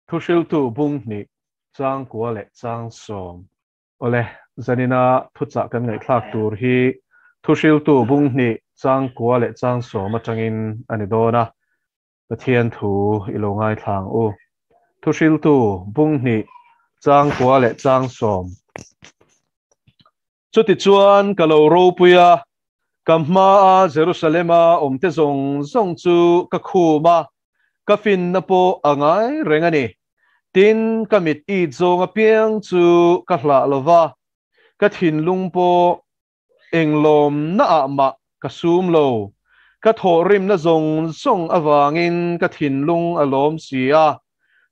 Thuhriltu bung hnih, chang kua leh chang sawm. Awle, zanina thuchah kan ngaihthlak tur hi Thuhriltu bung hnih, chang kua leh chang sawm atangin a ni dawn a, Pathian thu i lo ngaithla ang u. Thuhriltu bung hnih, chang kua leh chang sawm. Chutichuan ka lo ropui a, ka hmaa Jerusalema awmte zawng zawng chu ka khum a, ka finna pawh a ngai reng a ni. Tin, ka mit it zawng apiang chu ka hlah lo va, ka thinlung pawh englawmnaah mah ka sum lo. Ka thawhrimna zawng zawng avangin ka thinlung a lawm si a,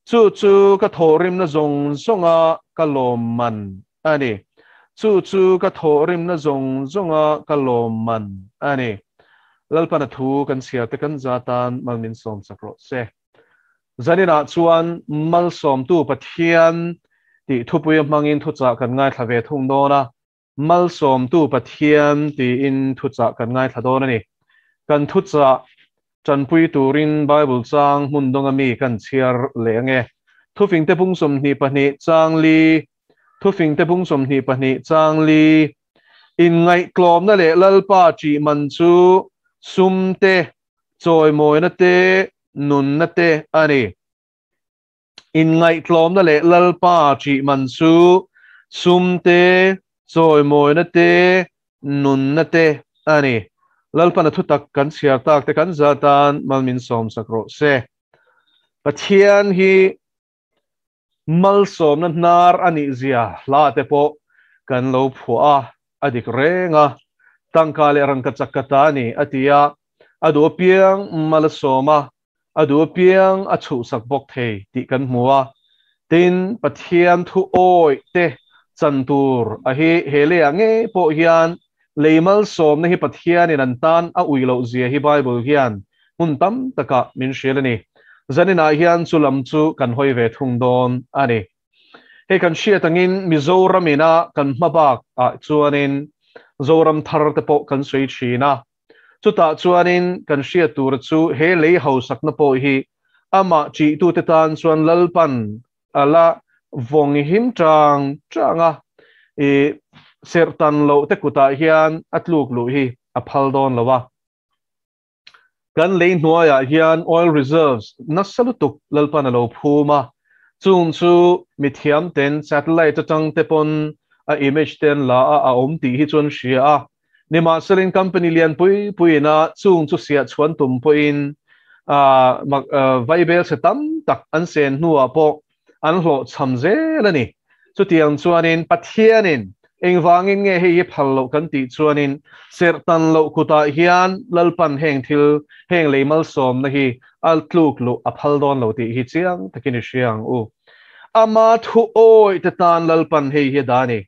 chu chu ka thawhrimna zawng zawnga ka lawmman a ni. Chu chu ka thawhrimna zawng zawnga ka lawmman a ni. Lalpana thu kan chhiar te kan za tan mal min sawm chak rawh se. Zaninah chuan Malsawmtu Pathian tih thupuia hmangin thuchah kan ngaithla ve thung dawn a. Malsawmtu Pathian tiin thuchah kan ngaithla dawn a ni. Kan thuchah tanpui turin Bible chang hmun dawnga mi kan chhiar leh ange. Thufingte bung 22 chang li Thufingte bung 22 chang li Inngaihtlawmna leh Lalpa ṭih man chu sum te, chawimawina te, nunna te a ni. Inngaihtlawmna leh Lalpa ṭih man chu sum te, chawimawina te, nunna te a ni. Lalpana thutak kan chhiar tak te kan za tan mal min sawm sak rawh se. Pathian hi malsawmna hnar a nih zia hla te pawh kan lo phuah a, a dik reng a, tangka leh rangka chak ka ta a ni a ti a, a duh apiang mal a sawm a, a duh apiang a chhuhsak bawk thei tih kan hmu a. Tin, Pathian thu awih te chan tur a hi he leiah ngei pawh hian lei malsawmna hi Pathianin an tan a ui loh zia hi Bible hian hmun tam takah min hrilh a ni. Zaninah hian chu lam chu kan hawi ve thung dawn a ni. Hei kan hriat angin Mizoram ina kan hma bak ah chuanin Zoram thar te pawh kan sawi thin a. Chutah chuanin kan hriat tur chu he lei hausakna pawh hi amah ṭihtute tan chuan Lalpan a la vawng him ṭang ṭang a, i serhtan loh te kutah hian a tluk luh hi a phal dawn lo a. Kan lei hnuaiah hian oil reserves nasa lutuk Lalpan a lo phum a, chung chu mithiam ten satellite atang te pawn a image te an la a, a awm tih hi chu an hria a. Nimahselin company lian pui puiin a chung chu siah chhuan tum pawhin vaibel chhe tam tak an sen hnuah pawh an hlawhchham zel a ni. Chutiang chuanin Pathianin engvangin nge hei hi phal loh kan tih chuanin serhtan loh kutah hian Lalpan heng thil, heng lei malsawmna hi a tluk luh a phal dawn lo tih hi chiang takin i hria ang u. Ama thu awih te tan Lalpan hei hi a dah a ni.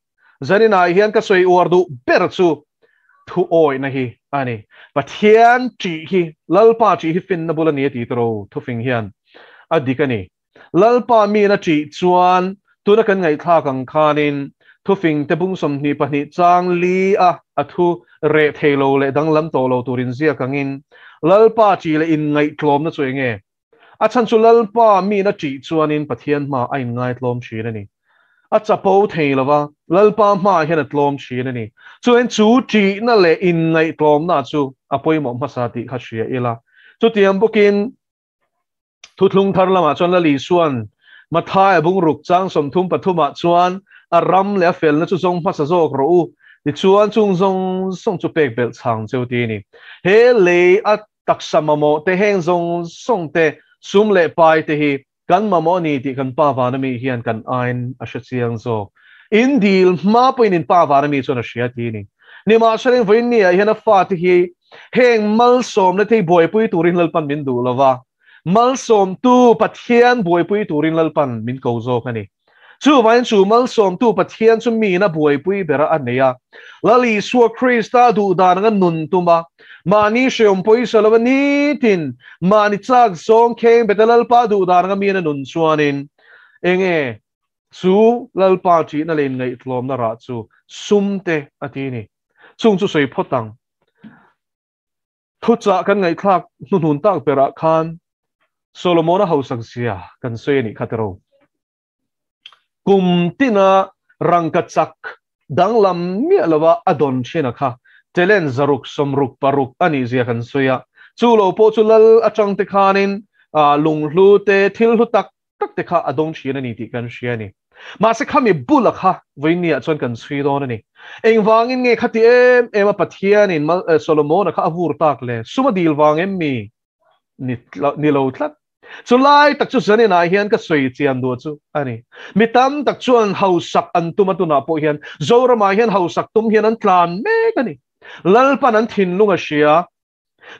Zaninah hian ka sawi uar duh ber chu thu awihna hi a ni. Pathian ṭih hi, Lalpa ṭih hi finna bul a ni a ti tawh ro thufing hian a dik a ni. Lalpa miin a ṭih chuan tuna kan ngaihthlak ang khanin thufing te bung 22 chang li a a thu reh thei lo leh danglam tawh lo tur inziak angin Lalpa ṭih leh inngaihtlawmna chu eng nge? A chhan chu Lalpa miin a ṭih chuanin Pathian hma a inngaitlawm ṭhin a ni. A chapo thei lo va, Lalpa hmaah hian a tlawm ṭhin a ni. Chuan chu ṭihna leh inngaihtlawmna chu a pawimawh hmasa tih kha hria ila. Chutiang bawkin Thuthlung thar lamah chuan Lali Suan Mathaia bungruk chang 33 ah chuan a ram leh a felna chu zawng hmasa zawk rawh u tichuan chung zawng zawng chu pek belh chang cheu ti a ni. He lei a taksa mamawh te heng zawng zawng te sum leh pai te hi kan mamawh a ni tih kan pa vana mi hian kan aiin a hre chiang zawk. In dil hma pawhin in pa vana mi chuan a hria ti a ni. Nimahsela vawiin ni ah hian a fate hi heng malsawmna te hi buaipui turin Lalpan min duh lova, malsawmtu Pathian buaipui turin Lalpan min ko zawk a ni. Chuvangin chu malsawmtu Pathian chu miin a buaipui bera a nei a, Lal Isua Krista duh dan anga nun tum a, mahni hreawm pawisa lova nitin mahni chak zawng kheng beta Lalpa duh dan anga miin a nun chuanin enge chu Lalpa ṭihna leh inngaihtlawmna rah chu sum te a ti a ni. Chung chu sawi phawt ang. Thuchah kan ngaihthlak hnuhnun tak berah khan Solomona hausak zia kan sawi a nih kha tiro. Kum tina rangkachak danglam miah lova a dawn thin a kha talent 166 a nih zia kan sawi a. Chu lo pawh chu lal atang te khanin lunghlu te thil hlu tak tak te kha a dawng thin a ni tih kan hria a ni. Mahse khami bula kha vawinia chuan kan chhui dawn a ni. Engvangin nge khati em em a Pathianin Solomona kha a vur tak le? Suma dil vang em mi? Ni lo tlat. Chu lai tak chu zaninah hian ka sawi chian duh chu a ni. Mi tam tak chuan hausak an tum a tunah pawh hian Zoramah hian hausak tum hian an tlan mek a ni. Lalpan an thinlung a hria.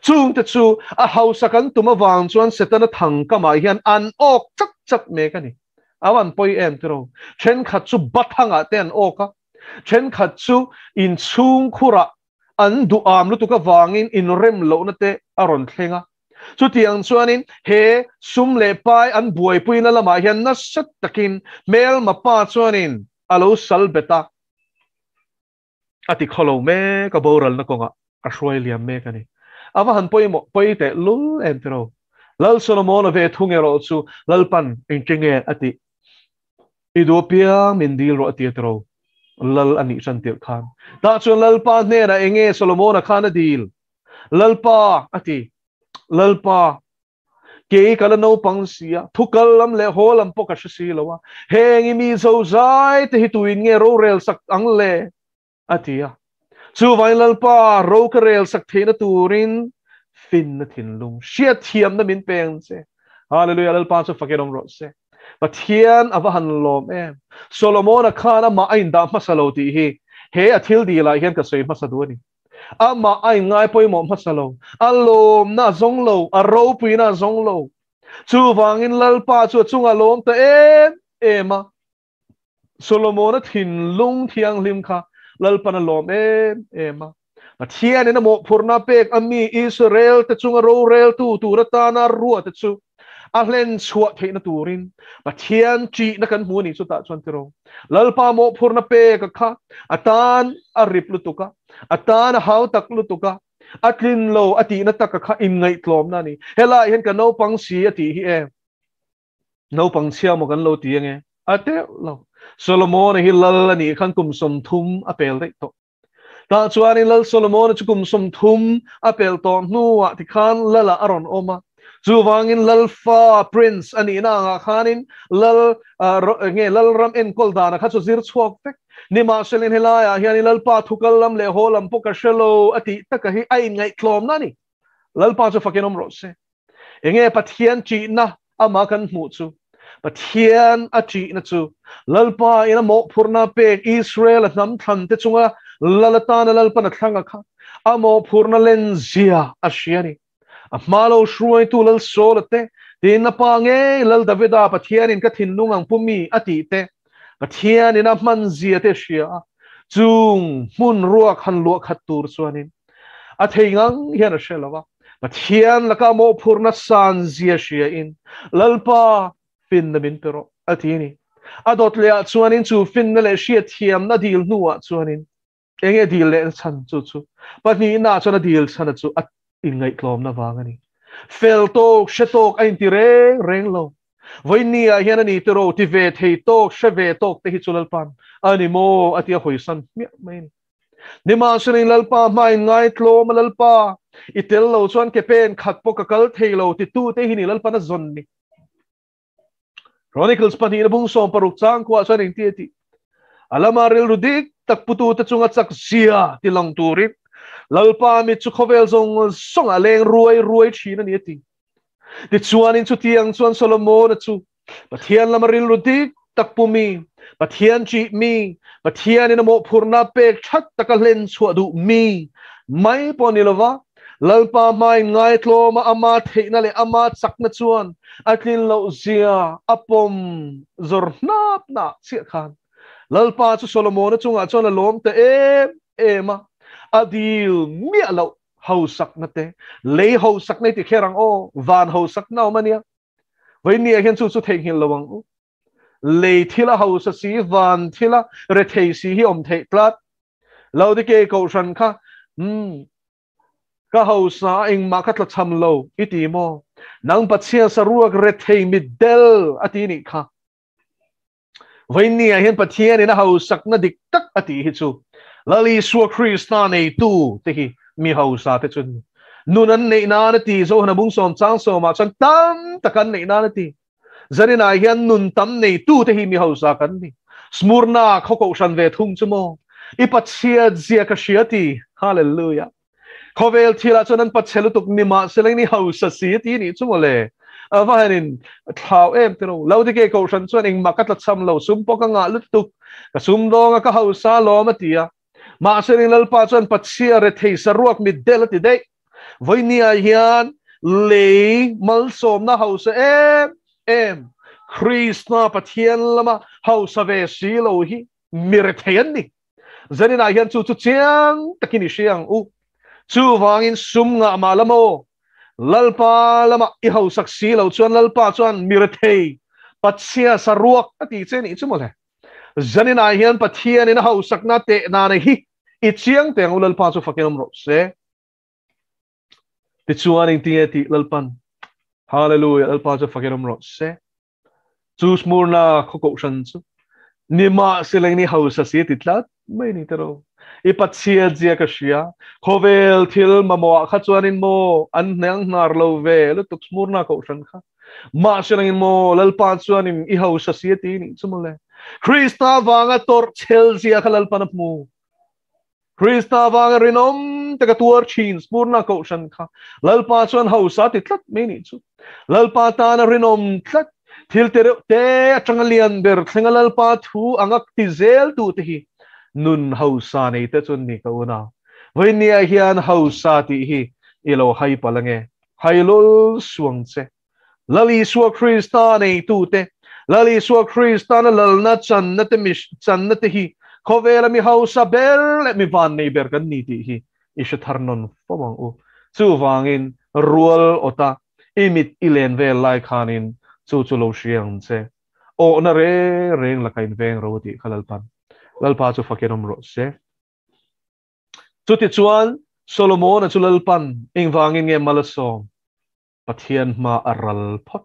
Chungte chu a hausak an tum avang chuan Setana thangkamah hian an awk chak chak mek a ni. A van pawi em tiro. Thenkhat chu bathangah te an awk a. Thenkhat chu inchhung khurah an duham lutuk avangin inrem lohna te a rawn thleng a. Chutiang chuanin he sum leh pai an buaipuina lamah hian nasa takin hmelma pa chuanin a lo sal bet a. A ti khawlo mek a boralna kawngah a hruai liam mek a ni. A va han pawimawh pawi teh lul em tiro. Lal Solomona ve thung erawh chu Lalpan engtinge a tih? I duh apiang min dil rawh a ti a tiro. Lal a nih hran tirh khan. Tah chuan Lalpa hnenah enge Solomona khan a dil? Lalpa a ti. Lalpa, kei ka la naupang si a, thu kal lam leh haw lam pawh ka hre si lo a, heng i mi zozai te hi tuin nge rorel sak ang le? A ti a. Chuvangin Lalpa, ro ka rel sak theihna turin finna thinlung, hriatthiamna min peng che. Hallelujah, Lalpa chu fakin awm rawh se. Pathian a va han lawm em. Solomona khan amah a indah hmasa lo tih hi he a thil dilah hian ka sawi hmasa duh a ni. Amah a inngai pawimawh hmasa lo, a lawmna a zawng lo, a ropuina a zawng lo. Chuvangin Lalpa chu a chungah lawm ta em em a. Solomona thinlung thianghlim kha Lalpan a lawm em em a. Pathianin a mawhphurhna pek a mi Israel te chunga roreltu tur atana ruate chu a hlen chhuah theihna turin Pathian ṭihna kan hmu a nih chutah chuan tiraw. Lalpa mawhphurhna pek a kha a tan a rip lutuk a, a tan a hau tak lutuk a, a tlin lo a tihna tak a kha inngaihtlawmna a ni. Helaiah hian ka naupang si a tih hi e. Naupang chhia maw kan lo ti ange? A teuh lo. Solomon-a hi lal a nih khan kum 30 a pel daih tawh. Tah chuanin Lal Solomon-a chu kum 30 a pel tawh hnuah tikhan Lal-ah a rawn awm a. Chuvangin Lal fa, prince, a nihna angah khanin Lal, nge Lal ram enkawl danah kha chu zir chhuak vek. Nimahselin helaiah hianin Lalpa thukal lam leh haw lam pawh ka hre lo a tih taka hi a inngaihtlawmna a ni. Lalpa chu fakin awm rawh se. Enge Pathian ṭihna amah kan hmuh chu? Pathian a ṭihna chu Lalpa in a mawhphurhna pek Israel a hnam thlan te chunga Lal atana Lalpan a thlang a kha a mawhphurhna len zia a hria a ni. A hma lo hruaitu Lal Saula te, tin a pa ngei Lal Davida Pathianin ka thinlung ang pu mi a tih te, Pathianin a hman zia te hria a, chung hmun ruak han luah khat tur chuanin a thei ngang hian a hre lo a. Pathian laka mawhphurhna san zia hria in Lalpa finna min pe rawh a ti a ni. A dawt leh ah chuanin chu finna leh hriatthiamna dil hnuah chuanin enge dil lehna chhan chu chu pahnihna ah chuan a dil chhan a chu a inngaihtlawmna vang a ni. Fel tawk, hre tawk a inti reng reng lo. Vawiinni ah hian a ni tiraw ti ve thei tawk, hre ve tawk te hi chu Lalpa'n a ni maw a ti a hawisan hmiah mai a ni. Nimahselain Lalpa hmain ngaitlawm a Lalpa, i tel lo chuan ke pen khat pawh ka kal thei lo titute hi ni Lalpan a zawn ni. Chronicles 2 na bung 16 chang khuah chuan engti a tih? A lama rilru dik tak putute chunga chak zia ti lang turin Lalpa mi chu khawvel zawng zawng a leng ruai ruai thin a ni a ti. Tichuanin chutiang chuan Solomona chu Pathian lama rilru dik tak pu mi, Pathian ṭih mi, Pathianin a mawhphurhna pek ṭhat taka hlen chhuah duh mi mai pawh ni lova, Lalpa hmain ngaitlawma ama theihna leh ama chakna chuan a tlin loh zia a pawm zawr hnap na chiah khan Lalpa chu Solomona chungah chuan a lawm ta em em a, a dil miah loh hausakna te, lei hausakna i ti kher ang aw, van hausakna awm a nia. Vawiinni ah hian chu chu theihnghilh lo ang u. Lei thila hausa si, van thila rethei si hi awm theih tlat. Laodikei kohhran kha, Umm, ka hausa a engmah ka tlachham lo i ti maw? Nang pachia saruak re thei mi del ati ni kha. Vainia hian Pathian in a hausak na dik tak ati hi chu. Lali Isua Krista nei tu te hi mi hausa te chun. Nunan nei na na ti zo hana bung som chang so ma chan tam takan nei na na ti. Zarina hian nun tam nei tu te hi mi hausa kan ni. Smurna khoko shan ve thung chumo. I pachia zia ka shiati. Hallelujah. Khovel thila chuan an pachelu tuk ni ma seleng ni hausa si ti ni chumo le. Avahanin thlau em tero lo te ke ko shan chuan eng makat la cham lo sum po ka nga lutuk ka sum donga ka hausa lo ma tia ma seleng lalpa chuan pachia re thei saruak mi del ti dei voinia hian lei malsom na hausa em em Krishna Pathian lama hausa ve si lo hi mi re thei ni zanina hian chu chu chiang takin siang u chu wangin sum nga ma lamo lalpa lama i hausak si lo chuan lalpa chuan mi re thei pachia saruak ati che ni chu mole zanina hian Pathian in hausak na te na ne hi i chiang teng u lalpa chu fakin ro se ti chuan ing ti ti lalpan hallelujah lalpa chu fakin ro se chu smurna khoko shan chu nima seleng ni hausa si ti tlat mai ni tero i pachia zia ka sia khovel thil mamo kha chuan in mo an hnang hnar lo ve lu tuk smurna ko shan kha ma seleng in mo lalpa chuan in i hausa si ti ni chumole Krista wanga tor chel zia kha lalpan mu Krista wanga rinom te ka tuar chin smurna ko shan kha lalpa chuan hausa ti tlat mai ni chu lalpa ta na rinom tlat thil te te atangalian ber thlenga lalpa thu angak ti zel tu te hi nun hausa nei te chun ni ka una voinia hian hausa ti hi ilo hai palange hailul suang che lali Isua Krista nei tu te lali Isua Krista na lalna chan na te mi chan na te hi khovela mi hausa ber le mi van nei ber kan ni ti hi i tharnon fawang u chu wangin rual ota imit ilen vel lai khanin chu chu lo siang che o na re reng lakain veng ro ti khalalpan lalpa chu fakirom ro se chu ti chuan Solomon chu lalpan ingwangin nge malasom Pathian ma aral phot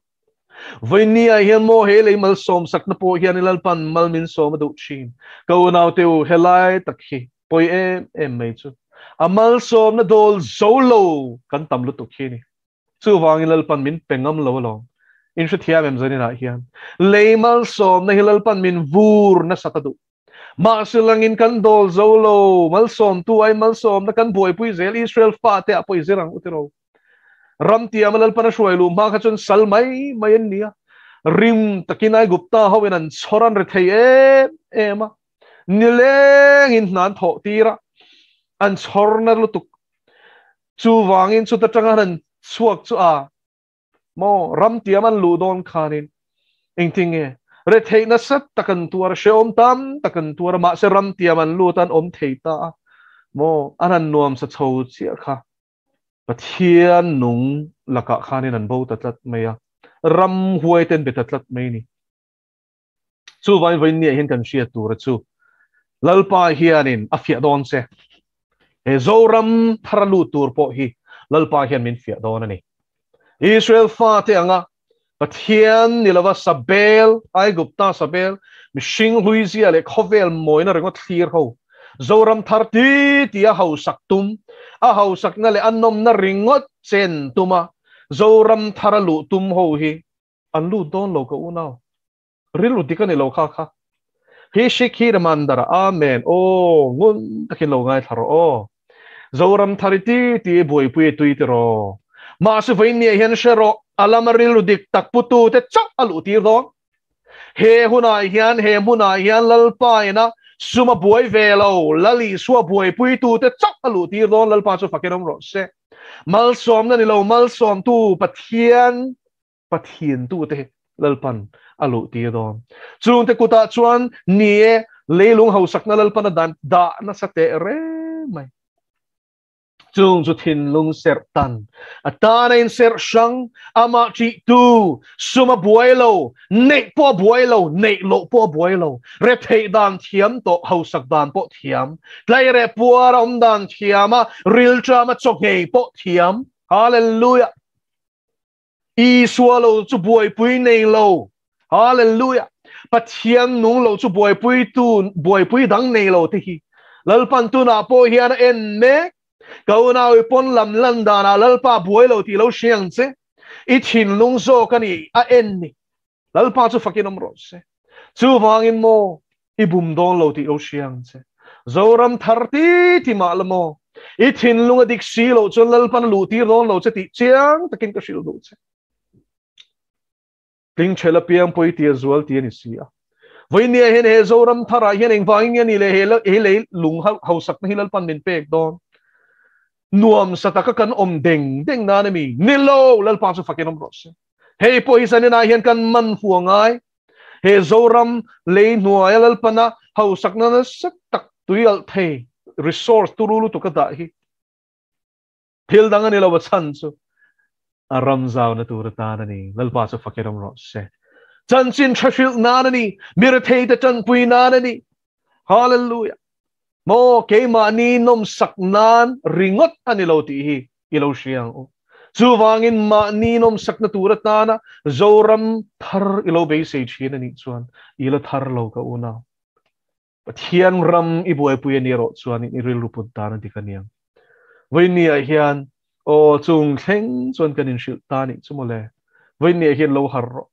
voinia hian mo he lei malsom sakna po hian lalpan malmin som du chin ko naw teu helai takhi poi em em mai chu amal som na dol zolo kan tam lu tu khi ni chu wangin lalpan min pengam lo lo in shu thiam em zanina hian leimal som na hilalpan min vur na satadu ma silangin kan dol zolo malsom tu ai malsom na kan buai pui zel Israel fa te apoi zerang utiro ram tia malal pana shuailu ma kha chun sal mai mai an nia rim takinai gupta howen an choran re thei em ema nileng in nan tho tira an chorna lutuk chu wangin chu ta tanga an chuak chu a mo ram tia man lu don khanin eng ting e re thei na sat takan tuar she om tam takan tuar ma se ram tia man lu tan om thei ta mo anan nuam sa chho chia kha Pathian nung laka khanin an bo tatlat maya ram huai ten be tatlat mai ni chu vai vai ni hin kan hria tur chu lalpa hianin a fia don se he zoram tharalu tur po hi lalpa hian min fia don ani Israel fa te anga Pathian nilawa sabel ai gupta sabel mishing huizia le khovel moina ringot thlir ho zoram thar ti tia ho saktum a ho sakna le annom na ringot chen tuma zoram tharalu tum ho hi an lu don lo ka unaw rilu dikani lo kha kha hi shikhi mandara amen o ngun takin lo ngai tharo o zoram thariti ti boi pui tui ti ro ma su vein ni hian shero alamaril dik tak putu te chak alu ti ro he huna hian he huna hian lalpa ina suma buai velo lali suwa buai pui tu te chak alu ti ro lalpa chu fakirom ro se malsom na ni lo malsom tu pathian pathian tu te lalpan alu ti ro chung te kuta chuan nie leilung hausak na lalpan na dan da na sa te re mai chung chu thin lung ser tan atana in ser sang ama chi tu suma buai lo nei po buai lo nei lo po buai lo re thei dan thiam to hausak dan po thiam tlai re puar om dan thiama ril chama chok ngei po thiam hallelujah Isua lo chu buaipui nei lo. Hallelujah! Pathian nung lo chu buaipui tu, buaipui dang nei lo te hi Lalpan tunah pawh hian a en mek. Ka unau i pawn lam lan danah Lalpa buai lo tih lo hria ang che. I thinlung zawk a ni a en ni. Lalpa chu fakin awm rawh se. Chuvangin maw i bum dawn lo tih lo hria ang che. Zoram thar ti ti mah la maw i thinlung a dik si loh chuan Lalpan a luh tir dawn lo che tih chiang takin ka hrilh duh che. Tling ṭhel apiang pawh i tia zual ti a ni si a. Vawinia hian he Zoram tharah hian engvangin nge ni le he lei lung hausakna hi Lalpan min pek dawn? Nuamsa taka kan awm deng deng nan a mi? Ni lo! Lalpa chu fakin awm rawh se. Hei pawh hi zaninah hian kan man fu a ngai. He Zoram lei hnuaia Lalpana hausakna nasa tak tui alh thei resource turu lutuk a dah hi thil dang a ni lo, a chhan chu a ram zauna tur atan a ni. Lalpa chu fakin awm rawh se. Chanchin tha hrilh nan a ni, mi retheite tanpui nan a ni. Hallelujah! Maw keimahni nawmsak nan ringawt a ni lo tih hi i lo hria ang u. Chuvangin mahni nawmsakna tur atana Zoram thar i lo beisei thin a nih chuan i la thar lo ka unau. Pathian ram i buaipui a ni erawh chuan i rilru put dan a dik a niang. Vawinia hian aw chung thleng chuan kan inhrilh ta nih chu mawle. Vawinia hian lo har rawh.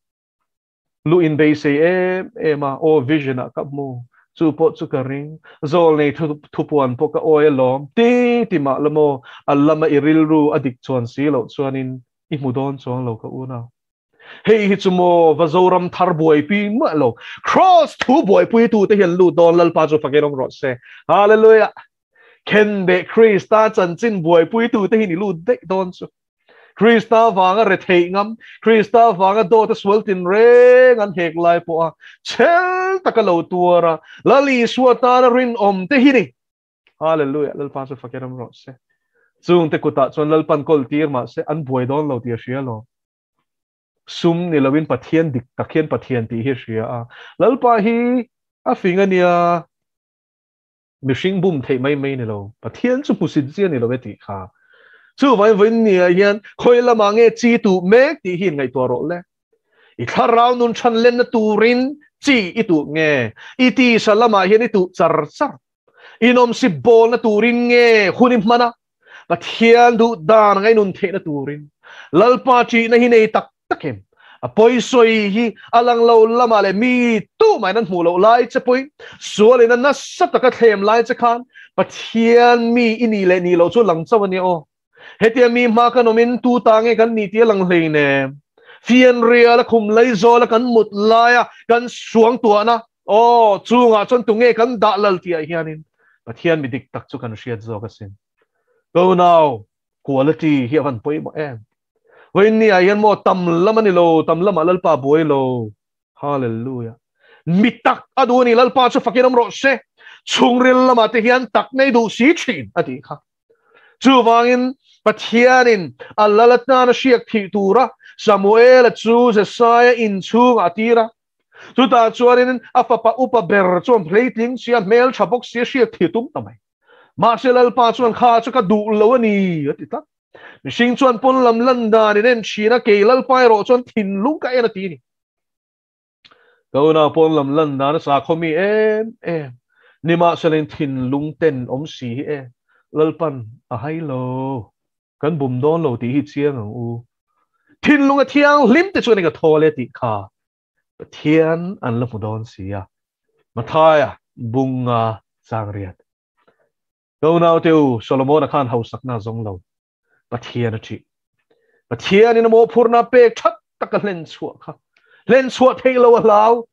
Lu in beisei em em a, aw vision ah ka hmu, chu pawh chu ka ring, zawl nei thupuan pawh ka awi alawm, ti ti mah la maw, a lama i rilru a dik chuan si loh chuanin i hmu dawn chuang lo ka unau. Hei hi chu maw va Zoram thar buaipui mah lo, Kraws thu buaipui tute hian lut dawn Lalpa chu fakin awm rawh se. Hallelujah! Khenbeh Krista chanchin buaipui tute hi ni lut daih dawn chu. Krista vanga retheih ngam, Krista vanga dawta sual tinreng an hek lai pawha chhel taka lo tuar a, Lal Isua tana rinawm te hi ni. Hallelujah, Lalpa chu fakin awm rawh se. Chungte kutah chuan Lalpan kawl tir mah se an buai dawn lo tih a hria lo. Sum ni loin Pathian dik tak hian Pathian tih hi a hria a. Lalpa hi a fing a nia. Mihring bum theih mai mai ni lo, Pathian chu hmusit zia ni lo e tih kha. Chuvangin vawiin ni ah hian khawi lamah nge chi tuh mek tih hi inngaihtuah rawh le. I thlarau nun than lenna turin chi i tuh nge? I tisa lamah hian i tuh char char? I nawmsip bawlna turin nge hun i hman a? Pathian duh dan anga i nun theihna turin Lalpa ṭihna hi nei tak tak em? A pawisawi hi a lang lo lamah leh mi tumahin an hmuh loh lai che pawhin sualin a nasa taka thlem lai che khan Pathian mi i nih leh nih loh chu lang chauh a nia aw. Hetia mi hma kan awmin tu ta nge kan nih tih a lang hleinem. Fianrial a khum lei zawl a kan mut laia kan suang tuahna aw chungah chuan tunge kan dah lal tihah hianin Pathian mi dik tak chu kan hriat zawk asin. Ko nau, quality hi a van pawimawh em. Vawiin ni ah hian maw tam lam a ni lo, tam lamah Lalpa buai lo. Hallelujah. Mi tak a duh a ni, Lalpa chu fakin awm rawh se. Chhungril lamah te hian tak nei duh si thin a tih kha. Chuvangin Pathianin a lal atana hriak thih tura Samuela chu Jesaia inchhungah a tir a. Chutah chuanin a fapa upa ber chuan hleitling sia hmel tha bawk sia hriak thih tum ta mai. Mahse Lalpa chuan kha chu ka duh lo a ni a ti tlat. Mihring chuan pawn lam lan dan in en thin a, kei Lalpa erawh chuan thinlung ka en a ti a ni. Ka unau pawn lam lan dan a sakhaw mi em em. Nimahsela in thinlung ten awm si hi e, Lalpan a hai lo. Kan bum dawn lo tih hi chiang ang u. Thinlung a thianghlim te chuan eng a thawl e tih kha Pathian an la hmu dawn si a. Mathaia bunga changriat. Ka unaute u, Solomona khan hausakna a zawng lo. Pathian a ṭih. Pathianin a mawhphurhna pek ṭhat tak a hlen chhuah kha. Hlen chhuah theih lo a hlau.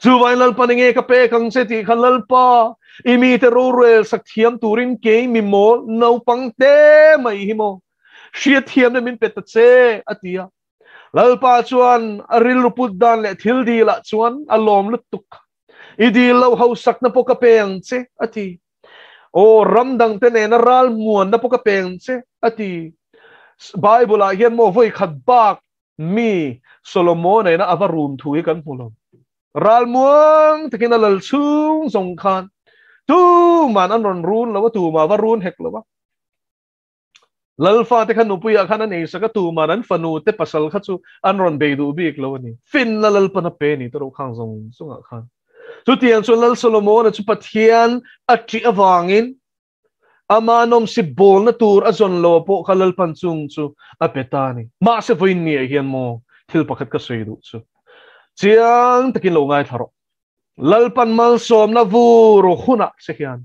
Chuvain Lalpa ni nge ka pek ang che tih kha Lalpa, i mite rorel sak thiam turin kei mi mawl naupang te mai hi maw hriatthiamna min pe ta che, a ti a. Lalpa chuan a rilru put dan leh thil dilah chuan a lawm lutuk kha. I dil lo hausakna pawh ka pe ang che, a ti. Aw, ram dangte nena ral muanna pawh ka pe ang che, a ti. Bible-ah hian maw vawi khat bak mi Solomon nena a va rum thu hi kan hmu lo. Ral muang takin a lal chhung zawng khan tuman an rawn run lo a, tumah va run hek lo a. Lalfa te kha nupuiah khan a nei sak a, tuman an fanu te pasal kha chu an rawn bei duh bik lo a ni. Finna Lalpan a pe ni te ro khang zawng zawngah khan. Chutiang chuan Lal Solomona chu Pathian a ṭih avangin ama nawmsip bawlna tur a zawn lo pawh kha Lalpan chung chu a pe ta a ni. Mahse vawiin ni ah hian maw thil pakhat ka sawi duh chu chiang takin lo ngaithla rawh. Lalpan malsawmna vur hunah che hian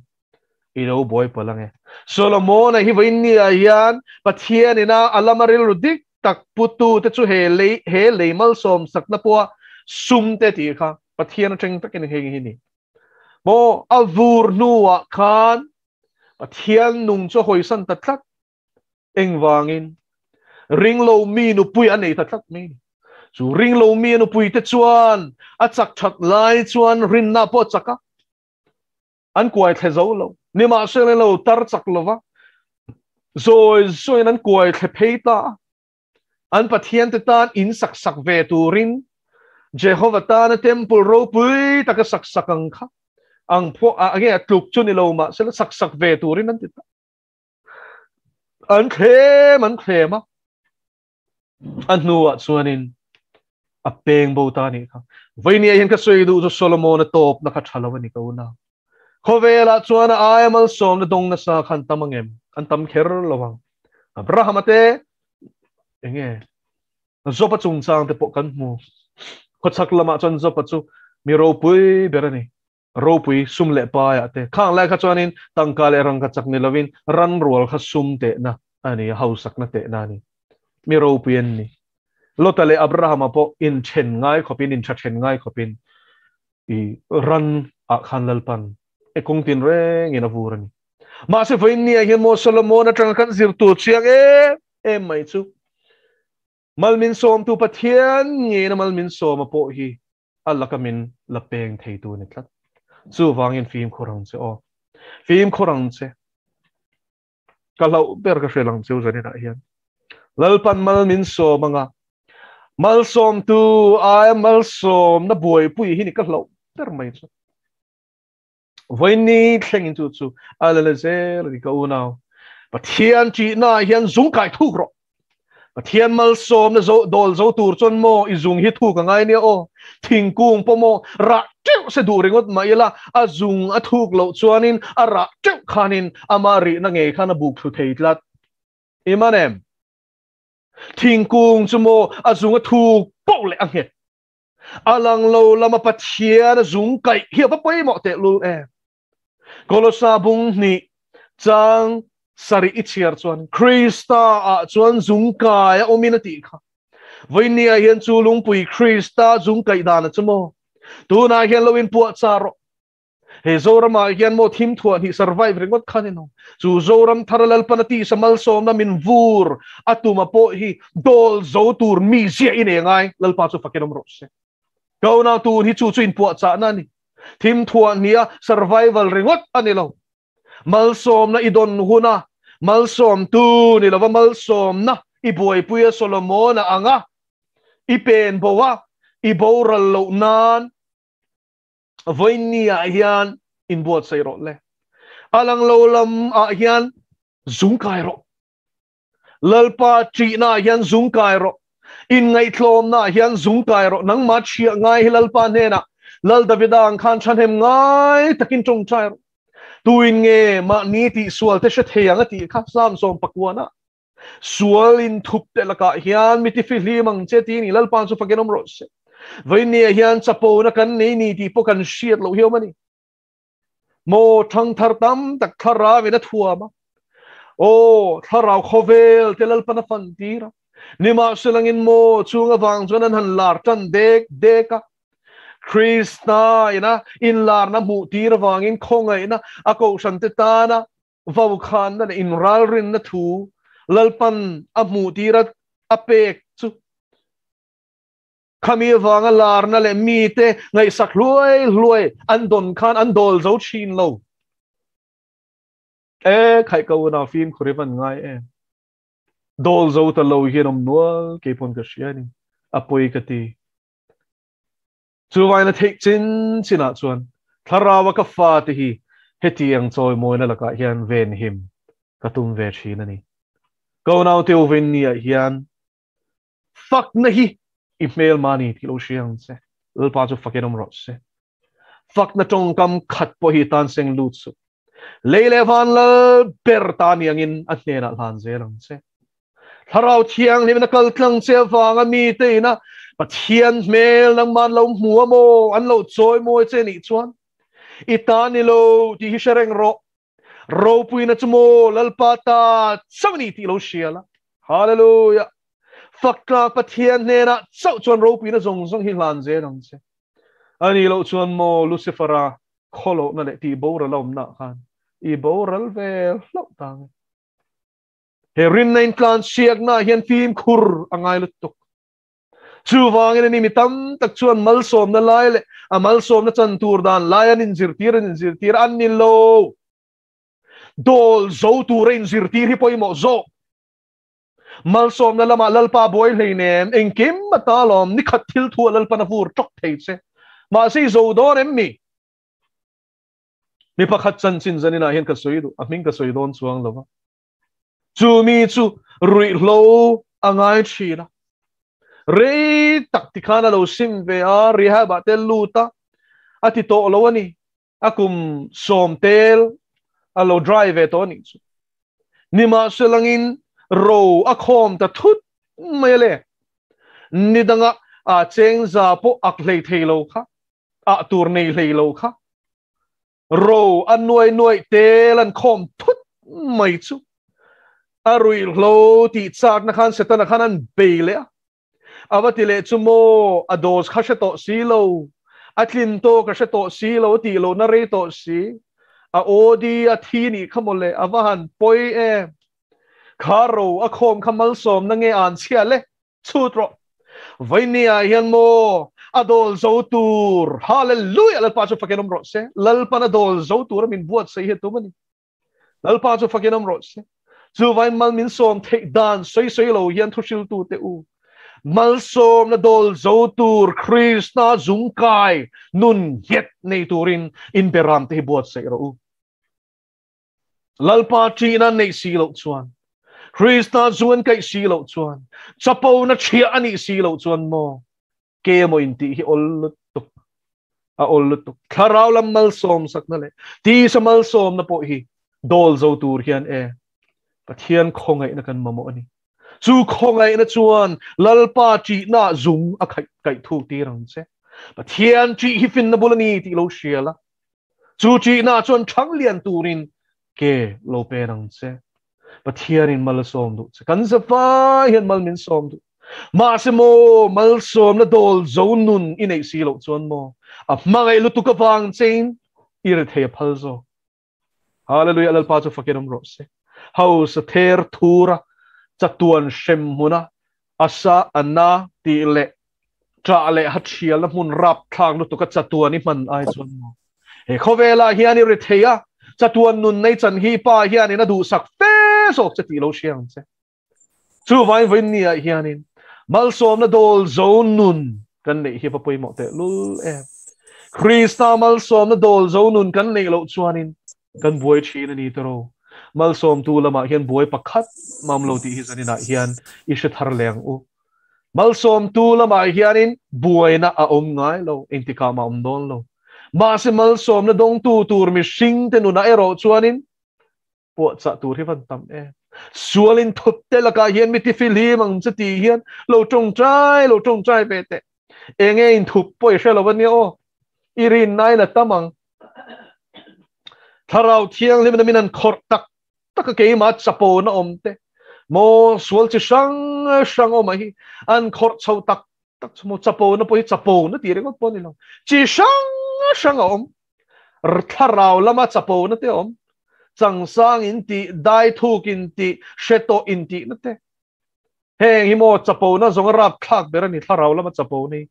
i lo buai palh ange. Solomona hi vawiin ni ah hian Pathian ina a lama rilru dik tak putu te chu he lei he lei malsawm sakna pawha sum te tih kha Pathian atang takin heng hi ni. Maw a vur hnuah khan Pathian nung chu a hawisan ta tlat. Engvangin ringlo mi nupui a nei ta tlat mai ni. Chu ringlo mi a nupui te chuan a chak that lai chuan rinna pawh a chak a, an kuai thle zo lo. Nimahsela lo tar chak lova zawi zawiin an kuai thle phei ta a. An Pathian te tan in sak sak ve turin Jehova tana temple ropui taka sak sak ang kha ang pawh a nge a tluk chu ni lo mahsela sak sak ve turin an ti ta. An thlem an thlem a, a hnuah chuanin a peng bo ta nih kha. Vawinia hian ka sawi duh chu Solomon-a tawpna kha tha lo a ni ka una. Khawvelah chuan a aia malsawmna dawng nasa kha an tam ang em? An tam kher lo ang. Abraham-a te enge Job-a chungchang te pawh kan hmu. Khawchhak lamah chuan Job-a chu mi ropui ber a ni. Ropui sum leh paiah te. Khang lai kha chuanin tangka leh rangka chak ni lovin ranrual kha sum tehna a ni a, hausakna tehna a ni. Mi ropui an ni. Lota leh Abrahama pawh inthen ngai khawpin, intha then ngai khawpin i ran ah khan Lalpan e kawng tin rengin a vur a ni. Mahse vawiin ni ah hian maw Solomon atanga kan zir tur chiang em em mai chu Malmin sawmtu Pathian ngeina malmin sawma pawh hi a laka min la peng theitu a ni tlat. Chuvangin fimkhur ang che aw. Fimkhur ang che. Ka hlauh ber ka hre lang cheu zaninah hian. Lalpan mal min sawm anga. Malsawmtu aia malsawmna buaipui hi ni ka hlauh ber mai chu. Vawiin thlengin chu chu a la la zel a ni ka unau. Pathian ṭihnaah hian zung kai thuk rawh. Pathian malsawmna zo dawl zo tur chuan maw i zung hi thuk a ngai nia aw. Thingkung pawh maw rah teuh se duh ringawt mah ila a zung a thuk loh chuanin a rah teuh khanin ama rihna ngei khan a buk thlu thei tlat. I man em? Thingkung chu maw a zung a thuk poh leh a nghet. A lang lo lama Pathian a zung kaih hi a va pawimawh tehlul em? Kolosa bung hnih chang sarih i chhiar chuan Krista ah chuan zung kai a awmin a tih kha. Vawinia hian chu lungpui Krista zung kaih dan a chu maw? Tunah hian lo inpuahchah rawh. He Zoramah hian maw thim thuah hnih survive ringawt kha ni lo. Chu Zoram thar Lalpan a tisa malsawmna min vur a tuma pawh hi dawl zo tur mi ziah i nei ngai. Lalpa chu fakin awm rawh se. Kauna tun hi chu chu inpuahchahna a ni. Thim thuah hniha survival ringawt a ni lo. Malsawmna i dawn huna malsawmtu ni lova malsawmna i buaipuia Solomona anga i pen bo a, i boral loh nan vawiin ah hian inbuatsaih rawh le. A lang lo lam ah hian zung kai rawh. Lalpa ṭihna ah hian zung kai rawh. Inngaihtlawmna ah hian zung kai rawh. Nangmah ṭhiah ngai hi Lalpa hnenah Lal Davida ang khan ṭhahnem ngai takin ṭawngṭai rawh. Tuin nge mahni tihsual te hre thei ang a tih kha Psalm 90 ah. Sual inthup te lakah hian mi tifihlim ang che tih ni Lalpa chu fakin awm rawh se. Vawinia hian chapona kan nei ni tih pawh kan hriat loh hi awm a ni. Maw thangthar tam tak thlarau in a thuam a. Aw thlarau khawvel te Lalpan a fan tir a. Nimahselangin maw chung avang chuan an han lar tan dek dek a. Krista ina inlarna hmuh tir avangin khawngaihna a kohhran te tana Vaukhanna leh inralrinna thu Lalpan a hmuhtir a a pek chu khami avanga larna leh mite ngaihsak hluai hluai an dawn khan an dawl zo thin lo. E khaih ka unau fimkhur i van ngai em. Dawl zo ta lo hian awm nual kei pawn ka hria a ni. A pawi ka ti. Chuvain a theih chin chinah chuan Thlaraua ka fate hi hetiang chawimawina lakah hian venhim ka tum ve thin a ni. Ka unaute u Vinny-a hian fakna hi i hmelma ni tih lo hria ang che. Lalpa chu fakin awm rawh se. Fakna tawngkam khat pawh hi tan seng lut suh. Lei leh van lal ber ta ni angin a hnenah hlan zel ang che. Thlarau Thianghlimin a kal tlang che avanga mite ina Pathian hmel nangman lo hmu a maw an lo chawi mawi che nih chuan i ta ni lo tih hi hre reng rawh. Ropuina chu maw Lalpa ta chauh ni tih lo hria la. Hallelujah! Faktlak Pathian hnenah chauh chuan ropuina zawng zawng hi hlan zel ang che. Ani loh chuan maw Lucifera khawlohna leh tih boral a awmna khan i boral vel hlauh ta nge. He rinna intlansiakna hian fimkhur a ngai lutuk. Chuvangin ani mi tam tak chuan malsawmna lai leh a malsawmna chan tur dan lai an inzirtir an inzirtir an ni lo. Dawl zo tura inzirtir hi pawimawh zawk. Malsawmna lamah Lalpa buai hleinem, engkim a ta lawm, nikhat thil thu a Lalpan a vur tawk thei che. Mahse i zo dawn em mi? Mi pakhat chanchin zaninah hian ka sawi duh, a hming ka sawi dawn chuang lo va. Chu mi chu ruihhlo a ngai thin a. Rei tak tikhan a lo sim ve a, rehab ah te lut a, a ti tawh lo a ni. A kum sawm tel a lo dry ve tawh a nih chu. Nimahselangin ro a khawm ta thut mai a le. Nidanga a chengza pawh ak hlei thei lo kha, ah tur nei hlei lo kha. Ro a nuai nuaih tel an khawm thut mai chu a ruihhlo tih chakna khan Setana khan an bei leh a. A va ti leh chu maw a dose kha hre tawh si lo, a tlin tawk a hre tawh si lo, a tih lohna rei tawh si, a OD a thi nih kha maw le, a va han pawi em. Kha ro a khawm kha malsawmna nge an chhia le? Chhut rawh. Vainia hian maw a dawl zo tur. Hallelujah! Lalpa chu fakin awm rawh se. Lalpan a dawl zo tur a min buatsaih hi a tum a ni. Lalpa chu fakin awm rawh se. Chuvain mal min sawm theih dan sawi sawi lo hian thu hriltu te u. Malsawmna dawl zo tur Krista zungkai nun nghet nei turin in beram te hi buatsaih rawh u. Lalpa ṭihna neih si loh chuan, Krista zu an kaih si loh chuan, chapona chhia a nih si loh chuan maw, ke maw intih hi awl lutuk, a awl lutuk. Thlarau lam malsawm sakna leh tisa malsawmna pawh hi dawl zo tur hian e, Pathian khawngaihna kan mamawh a ni. Chu khawngaihna chuan Lalpa ṭihna zung a khaih kaih thuk tir ang che. Pathian ṭih hi finna bul a ni tih lo hria la. Chu ṭihna chuan ṭhang lian turin ke lo pen ang che. Pathianin mal a sawm duh che. Kan zavai hian mal min sawm duh. Mahse maw, malsawmna dawl zo nun i neih si loh chuan maw, a hmangaih lutuk avang chein i ri thei a phal zawk. Hallelujah, Lalpa chu fakin awm rawh se. Hausa ther thura chatuan hrem hmuna asa ana tih leh ṭah leh ha ṭhialna hmun rapthlak lutuk a chatuan i hman ai chuan maw. He khawvelah hian i ri thei a, chatuan nun nei chan hi pa hianin a duhsak fe zawk che tih lo hria ang che. Chuvain vawiin ni ah hianin malsawmna dawl zo nun kan neih hi va pawimawh teh lul em. Krista malsawmna dawl zo nun kan neih loh chuanin kan buai thin a ni tawh. Malsawmtu lamah hian buai pakhat mam lo tih hi zaninah hian i hre thar leh ang u. Malsawmtu lamah hianin buaina a awm ngai lo, engtikah mah awm dawn lo. Mahse malsawmna dawngtu tur mihringte nunah erawh chuanin puahchah tur hi van tam em. Sualin thup te lakah hian mi tifilhim ang che tih hian lo tawngtai lo tawngtai ve teh. Enge in thup pawh i hre lo ania aw. I rinna in a tam ang. Thlarau Thianghlim in a min an khawrh tak tak a keimah chapona awm te maw sual chi hrang hrang awm ah hi an khawrh chho tak tak chu maw chapona pawh hi chapona tih ringawt pawh a ni lo. Chi hrang hrang a awm. Thlarau lama chapona te awm. Changsang in tih, dai thuk in tih, hre tawh in tihna te. Heng hi maw chapona zawng a rapthlak ber a ni thlarau lama chapona hi.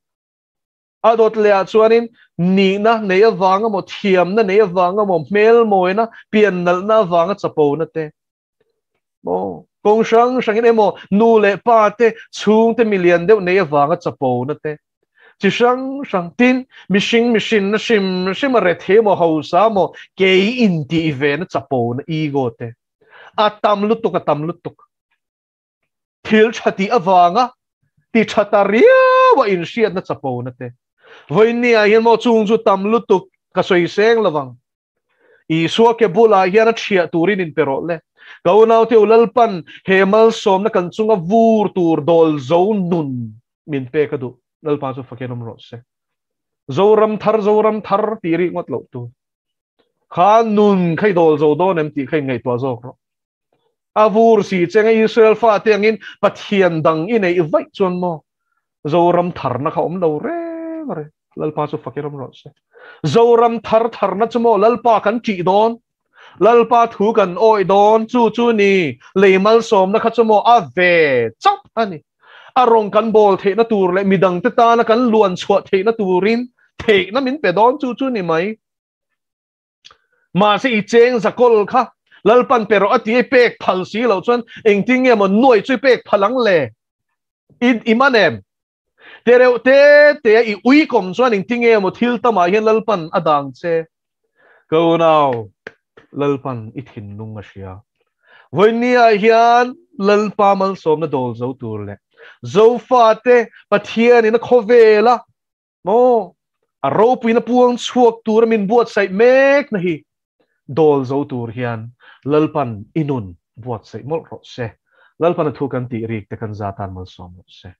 A dawt leh ah chuanin nihna nei avanga maw, thiamna nei avanga maw, hmel mawina, pian nalhna avanga chapona te. Maw kawng hrang hrangin emaw nu leh pa te chhungte milian deuh nei avanga chapona te. Chi hrang hrang tin mihring mihrinna hrim hrim a rethei emaw hausa emaw kei intih vena chapona ego te. A tam lutuk a tam lutuk. Thil tha tih avanga ti tha ta riaua inhriatna chapona te. Vawiinniah hian maw chung chu tam lutuk ka sawi seng lovang. Isua ke bulah hian a thiah turin inpe rawh le. Ka unaute u Lalpan he malsawmna kan chunga vur tur dawl zo nun min pek a duh. Lalpa chu fakin awm rawh se. Zoram thar Zoram thar tih rih ngawt loh tur. Kha nun kha i dawl zo dawn em tih kha inngaihtuah zawk rawh. A vur si cheng a Israel fate angin Pathian dang i neih vaih chuan maw Zoram tharna kha awm lo reng reng. Lalpa chu fakin awm rawh se. Zoram thar tharna chu maw Lalpa kan ṭih dawn. Lalpa thu kan awih dawn. Chu chu ni lei malsawmna kha chu maw a ve chauh a ni. A rawng kan bawl theihna tur leh midangte tana kan luan chhuah theihna turin theihna min pe dawn chu chu ni mai. Mahse i cheng zakawl kha Lalpan pe rawh a ti i pek phal si loh chuan engtin nge maw nuai chu i pek phal ang le? I i man em? Te reuh te te a i ui kawm chuan engtin nge maw thil tamah hian Lalpan a dang che? Ka unau, Lalpan i thinlung a hria. Vawinia hian Lalpa malsawmna dawl zo tur leh Zofate Pathianin a khawvela Maw? A ropuina puang chhuak tura min buatsaih mek na hi dawl zo tur hian Lalpan i nun buatsaih mawlh rawh se. Lalpan a thu kan tih rik te kan za tan malsawm rawh se.